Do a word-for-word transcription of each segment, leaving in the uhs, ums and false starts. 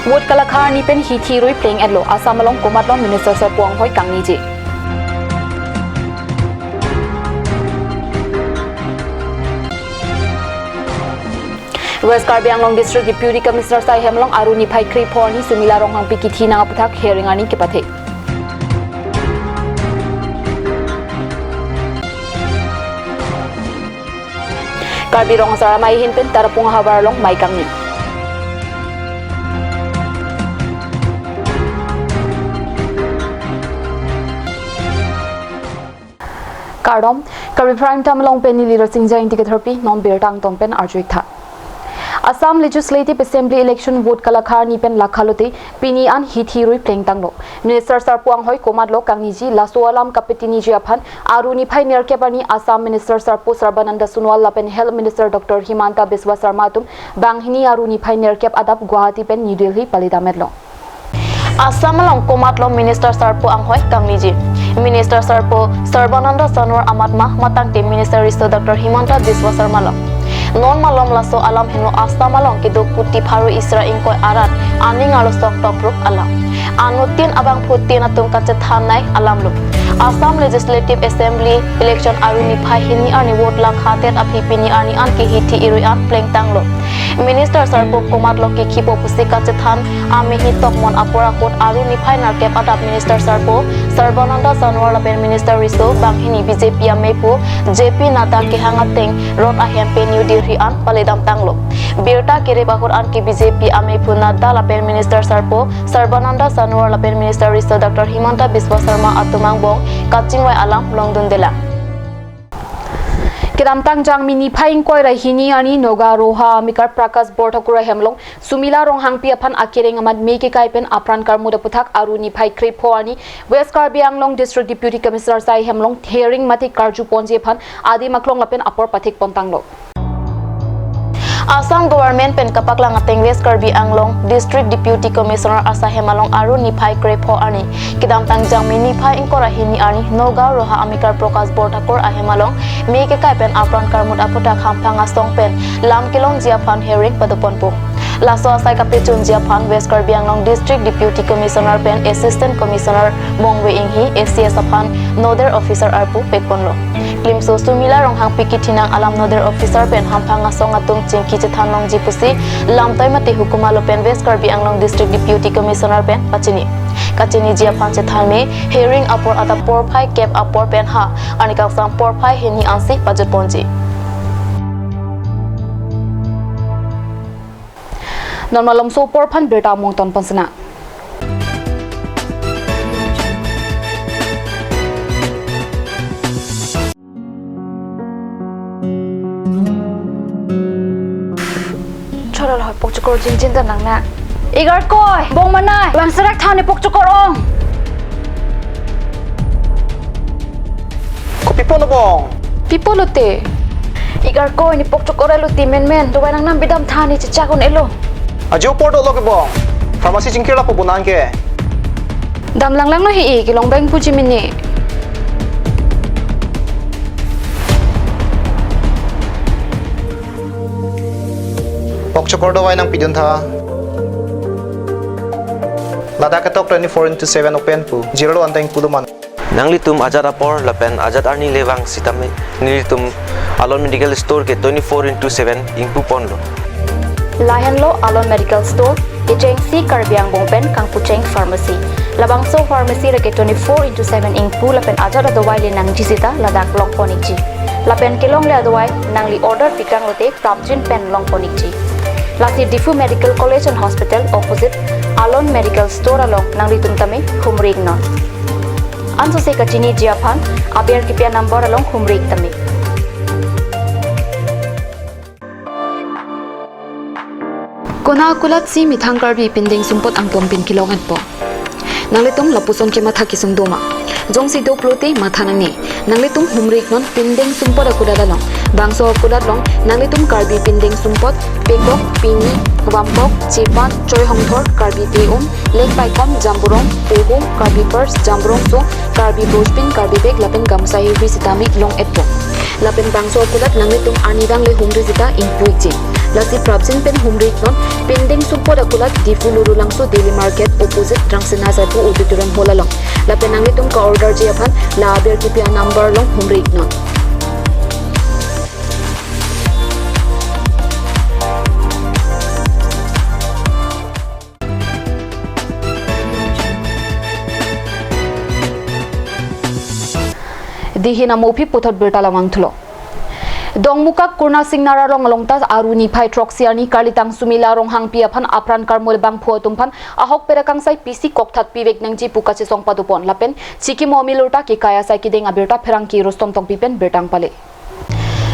Vote kalakha arni pen hithi rui pleng-etlo, Assam along komatlo Minister Sarpo Anghoi kangniji. West Karbi Anglong District Deputy Commissioner asai hem along Aru niphai krepho arni Sumila Ronghangpi kithi nang aputhak hearing arni kepathe. Karbi Rong Asar Amei ahin pen Tarapung ahavar along mei kangni. Kardom, Karbi Prime Time along pen neli Rasingja Ingti Ketherpi, non birta angton pen arju-ik tha. Assam Legislative Assembly election vote kalakha arni pen lakha lote pini an hithi rui plengtanglo. Minister Sarpo Anghoi komatlo kangniji, laso alam kapatiniji aphan Aru niphai nerkep arni Assam Minister Sarpo Sarbananda Sonowal lapen Health Minister Doctor Himanta Biswa Sarma atum banghini Aru niphai nerkep adap Guwahati pen New Delhi palidametlo. Assam along komatlo Minister Sarpo Anghoi kangniji. Minister Sarpo Sarbananda Sonowal amat ma, matangte Minister riso Doctor Himanta Biswa Sarma lo. Non malom laso alam henlo Assam along kedo kuti pharo isi ra ingkoi arat aning arlo sok tokpruk alam. Anuttin abangphutin atum kachethannei alam lo. Assam Legislative Assembly election Aru niphai hini arni vote lakha det aphi pini arni an ke hithi irui an plengtanglo. Minister Sarpo komatlo kekhipo pusi kachethan amehi tokmon apor ahut Aru niphai nerkep adap Minister Sarpo Sarbananda Sonowal lapen Minister riso banghini B J P ameipu J P Nadda kehang ateng rot ahem pen New Delhi an palidamtanglo. Birta kerip ahut anke B J P ameipu Nadda lapen Minister Sarpo Sarbananda Sonowal lapen Minister riso Doctor Himanta Biswa Sarma atum angbong kachingvai alam longdundelang. Kedamtang Jangmi niphai ingkoi ra hini arni Nagaon Roha amekar Prakash Borthakur ahem along Sumila Ronghangpi aphan akereng amat mei kekai pen apran karmut aputhak Aru niphai krepho arni West Karbi Anglong District Deputy Commissioner asai hem along hearing mate karju ponji aphan adim aklong lapen apor pathik pontanglo. Assam Government pen kapaklang ateng West Karbi Anglong District Deputy Commissioner asai hem along Aru niphai krepho arni kedamtang Jangmi niphai ingkoi ra hini arni Nagaon Roha amekar Prakash Borthakur ahem along mei kekai pen apran karmut aputhak hamphang asong pen lam kelongji aphan hearing padoponpo. Laso asai kapachunji aphan West Karbi Anglong District Deputy Commissioner pen Assistant Commissioner Mongve Inghi, A C S aphan Nodal Officer arpu pekponlo. Klimso Sumila Ronghangpi kithinang alam Nodal Officer pen hamphang asong atum chingki chethan longji pusi lamtoi mate hukuma lo pen West Karbi Anglong District Deputy Commissioner pen pachini. Kachiniji aphan chethan me hearing apor adap porphai kep apor pen ha arni kangsam porphai hini ansi pajut ponji. Non malomso apor aphan birta among ton ponsina. Chora lo, pokchokor jinjin ta nang na. Igarkoi, bong manai, bang serak thani pokchokor ong. Kopi pon bong? Pi pulote? Igarkoi, ne pokchokor elo ti menmen, dawai nangnam bidam thani chechak un-elo. Ajo apor dolo ke bong. Pharmacy chingkir lapu bunan ke. Dam langlanglo hi-i, kelong bang puji mini. Pokchokor dawai nangpidun tha. Ladak ketok twenty-four into seven open pu. Jirolo anteng pulo man. Nanglitum ajat apor lapen ajat arni le vang sitame nelitum Alon Medical Store ke twenty-four into seven ingpu ponlo. Lahenlo Alon Medical Store, kechengsi Karbi Anglong pen kangpucheng pharmacy. Labangso pharmacy lake twenty-four into seven ingpu lapen ajat adawai le nangji sita ladak longpon-ikji. Lapen kelongle adawai nangli order pikang lote prapjin pen longpon-ikji. Lasi Diphu Medical College and Hospital opposite Alon Medical Store along nanglitum tame humri-iknon. Ansose kachiniji aphan aber kipi a-number along humri-ik tame. Konat akulat si methang Karbi pindeng sumpot angpon pin kelong-etpo. Nanglitum lapuson kematha kesung doma. Jongsi do pulote matha nangne. Nanglitum humri-iknon pindeng sumpot akulat along. Bangso akulat along nanglitum Karbi pindeng sumpot, pekok, pini, vampok, chepan, choi hongthor, Karbi te-um, lek paikom, jamborong, pohum, Karbi purse, jamborongso, Karbi brospin, Karbi bag lapen gamsa hirbi sitame long-etpo. Lapen bangso akulat nanglitum arnivang le humri sita ingpu-ikji. Lasi prapjin pen humri iknon, pindeng sumpot akulat Diphu Lurulangso Daily Market opposite Rangsina Saiphu Auditorium Hall along. Lapen nanglitum ka-order ji aphan la aber kipi a-number along humri iknon. Dihin amo aphi puthot birta lamang thulo. Dongmukak Kurna Singnar arong along ta aru niphai throksi arni karlitang Sumila Ronghangpi aphan apran karmol bangphu atum aphan ahok pera kangsai pisi kokthat pivek nangji pu kachesong padopon lapen chikimo amilur ta kekai asai kedeng abirta pherangke Rustom Tokbi pen birta nangpale.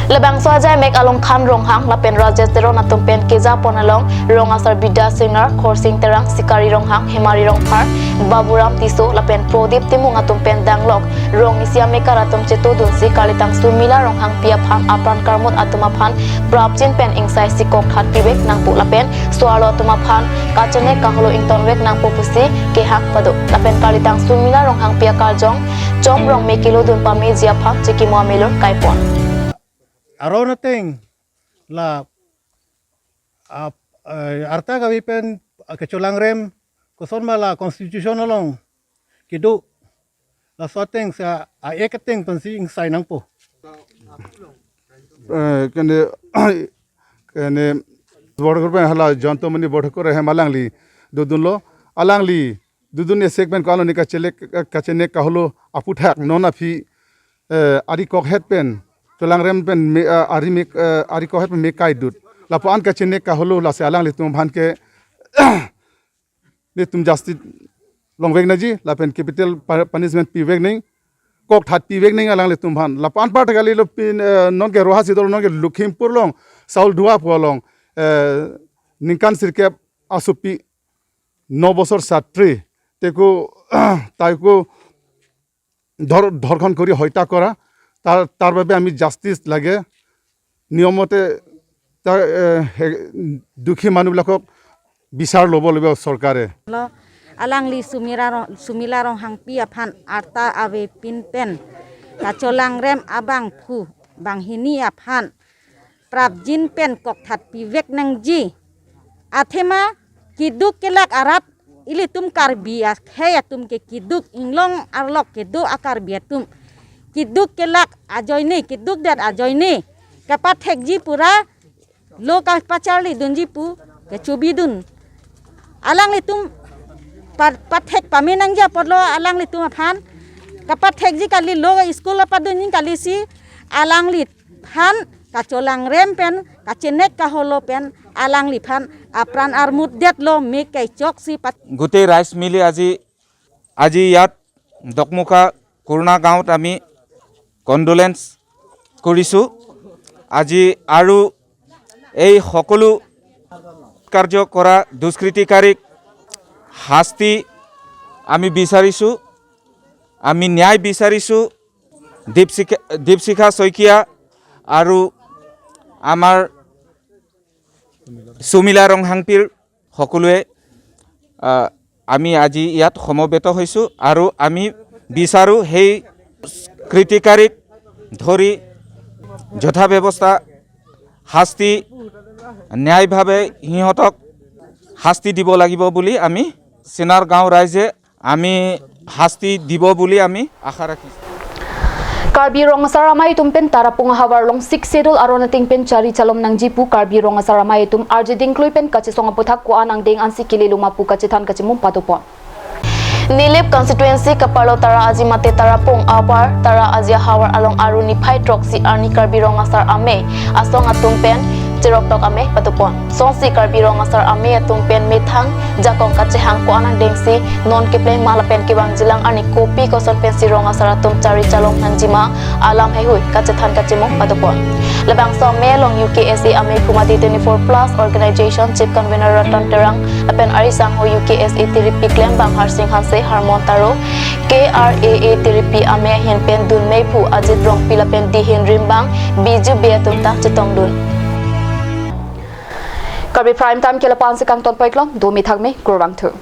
Labangso ajai mek along Khan Ronghang lapen Rajesh Teron atum pen kejapon along rong asar Bidya Singnar, Khorsing Terang, Sikari Ronghang, Hemari Rongphar, Baburam Tisso lapen Prodip Timung atum pen danglok rong isi amekar atum chetodunsi karlitang Sumila Ronghangpi aphan apran karmot atum aphan prapjin pen ingsaisi kokthat pivek nangpo lapen so-arlo atum aphan kachenek kaholo ingtonvek nangpo pusi kehang pado. Lapen karlitang Sumila Ronghangpi akarjong chom rong me kelodun pameji aphan chikimo amilur kaipon. Aron ateng la, ah, eh, arta kave pen, ah, kecholangrem koson ma la constitution along kedo, laso ateng sa a-ek ateng pensi ingsai nangpo. Eh, kene, kene border pen hala Jayanta Mani border kore hem alangli dodunlo, alangli dodun esek pen ko-an lo ne kachenek, kachenek kaholo aphuthak non aphi, eh, ari kokhet pen, cholangrem pen me, eh, ari me, eh, ari kokhet pen me kaidut. Lapu-an kachenek kaholo lasi alanglitum aphan ke netum justice longvek nangji lapen capital pa-, punishment pivek nang, kokthat pivek nang alanglitum aphan. Lapu-an apar ta kalilo pin, eh, non ke Roha Sidol, non ke Lakhimpur along, Saul Dua pu along, eh, ningkan sirkep asopi ন বছৰ ছাত্ৰী, তাইকো, তাইকো ধৰ-, ধৰ্ষণ কৰি হত্যা কৰা, তাৰ, তাৰ বাবে আমি জাষ্টিচ লাগে। নিয়মমতে তাৰ, এ, সেই দুখী মানুহবিলাকক বিচাৰ ল'ব লাগিব চৰকাৰে। Lo, alangli Sumira Rong-, Sumila Ronghangpi aphan arta avepin pen kacholangrem abangphu banghini aphan prapjin pen kokthat pivek nangji. Athema keduk kelak arat ilitum Karbi akhei atum ke keduk inglong arlok kedo a-Karbi atum. Keduk kelak ajoine, keduk det ajoine kapathekji pura lo kapacharlidunji pu kechobidun. Alanglitum pa-, pathek pame nangji apotlo alanglitum aphan kapathekji kali, lo school apadunji kali si alangli aphan kacholangrem pen, kachenek kaholo pen, alangliphan apran armut detlo me kechok si pat- গোটেই ৰাইজ মিলি আজি, আজি ইয়াত দকমুখা কুৰ্ণা গাঁৱত আমি কণ্ডোলেন্স কৰিছোঁ। আজি আৰু এই সকলো কাৰ্য কৰা দুষ্কৃতিকাৰীক শাস্তি আমি বিচাৰিছোঁ, আমি ন্যায় বিচাৰিছোঁ। দীপশিখা, দীপশিখা শইকীয়া আৰু আমাৰ সুমিলা ৰংহাংপিৰ সকলোৱে, আহ, আমি আজি ইয়াত সমবেত হৈছোঁ আৰু আমি বিচাৰোঁ সেই কৃতিকাৰীক ধৰি যথা ব্যৱস্থা শাস্তি, ন্যায়ভাৱে সিহঁতক শাস্তি দিব লাগিব বুলি আমি চিনাৰ গাঁও ৰাইজে আমি শাস্তি দিব বুলি আমি আশা ৰাখিছোঁ। Karbi Rong Asar Amei atum pen Tarapung ahavar along Sixth Schedule aron ateng pen chari chalom nangji pu Karbi Rong Asar Amei atum arje dingklui pen kachesong aphuthak ko-an angdeng ansi kelelo ma pu kachethan kachemum padopon. Nilip constituency kaparlo Tara Aji mate Tarapung ahavar, Tara Aji ahavar along aru niphai throksi arni Karbi Rong Asar Amei asong atum pen cheroktok amei padopon. Songsi Karbi Rong Asar Amei atum pen methang jakong kachehang ko-an angdengsi non kepleng ma lapen kevangjilang arni kopi koson pensi rong asar atum chari chalom nangji ma alam heihui kachethan kachemum padopon. Labangso amei along U K S A amei Khumati twenty-four plus organization chief convener Ratan Terang lapen arisangho U K S A tiripi klembang Harsing Hanse, Harmon Taro, K R A A tiripi amei ahin pen dun meiphu Ajit Rongpi lapen dihin rimbang Biju Bey atum ta chetongdun. Karbi Prime Time ke lapu-an si kangton poiklong, do methang me, kurvangthu.